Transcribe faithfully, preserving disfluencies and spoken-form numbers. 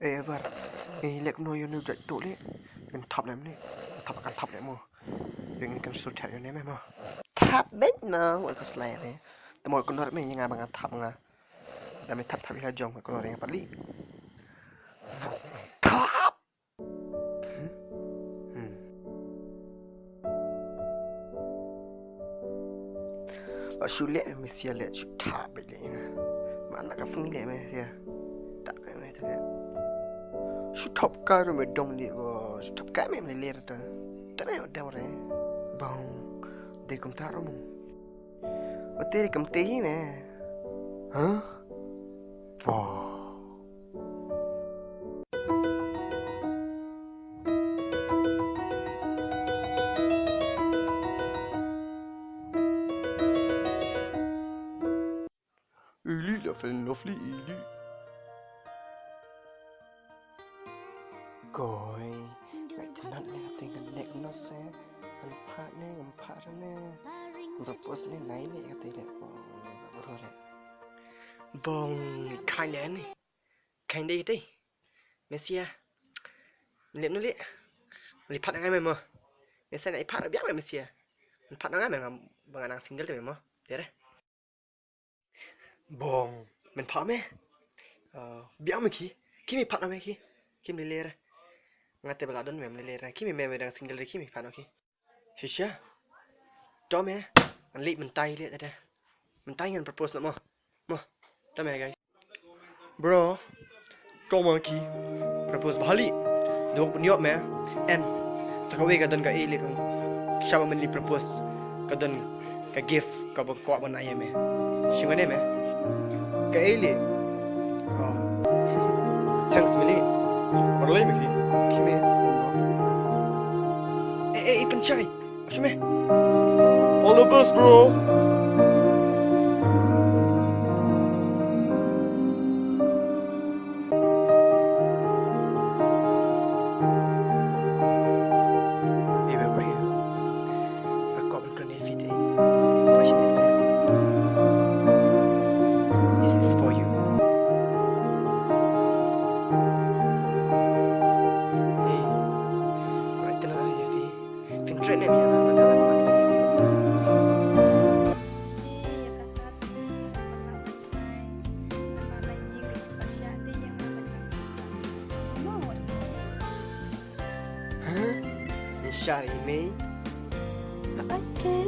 Ever. Ngi leh kumno ïa une u jait tuh leh. Ngan thap lem leh. Thap kan thap leh mo. Ïa ngin kan shu thap ïa une mo. Thap beit mo, wat khuslai re. Te mo kumno re me ïa nga ba nga thap nga. Da me thap thap ïa la jong kumno re nga pat leh. Thap. Hmm. Hmm. Ba shu leh me sia leh shu thap beit leh ïa nga. Ma na ka sngi leh me sia. Thap me sia leh. Shu thap ka ruh me dom leh ba shu thap ka me me leh ta. Ta me dom re. Bang. Dei kumta ruh mo. Ba te ri kam te hi me. Huh? Bah. Ili la Fair and Lovely ili. Koi, ngai tynat ne ka teng kan nek no se, kan pha ne, kan pha ne, kan propose ne, nai ne ka teng le ko, bro le. Bong, khain le ne, khain de te. Me sia, lep no le, li phat ngai me mo. Me sia nai phat biang me me sia. Phat ngai me ngam, bang nang single te me mo, dere. Bong, men pha me. Uh, biang me ki. Ki mi pha me ki. Ki mi ler. Nga te bala don me ler. Ki mi me me dang single ki mi pha no ki. Shisha. To me. An li mentai li tade. Mentai ngan propose no mo. Mo. To me guys. Bro. Toma ki propose bha li. Dok pun yok me. En sa kawei ka don ka ei li ka shaba men li propose ka don ka gift ka ba kwah ban ai me. Shi ngane me. Ka ei li. Oh. Thanks me li. Barlei me ki. Ki me. Eh eh ipan chai. Watch me. All the best, bro. Hey, bro. This is for you. Hey, right now, if you Fin tret ne mi ana mada wan wan. Huh? Nishar email? Okay.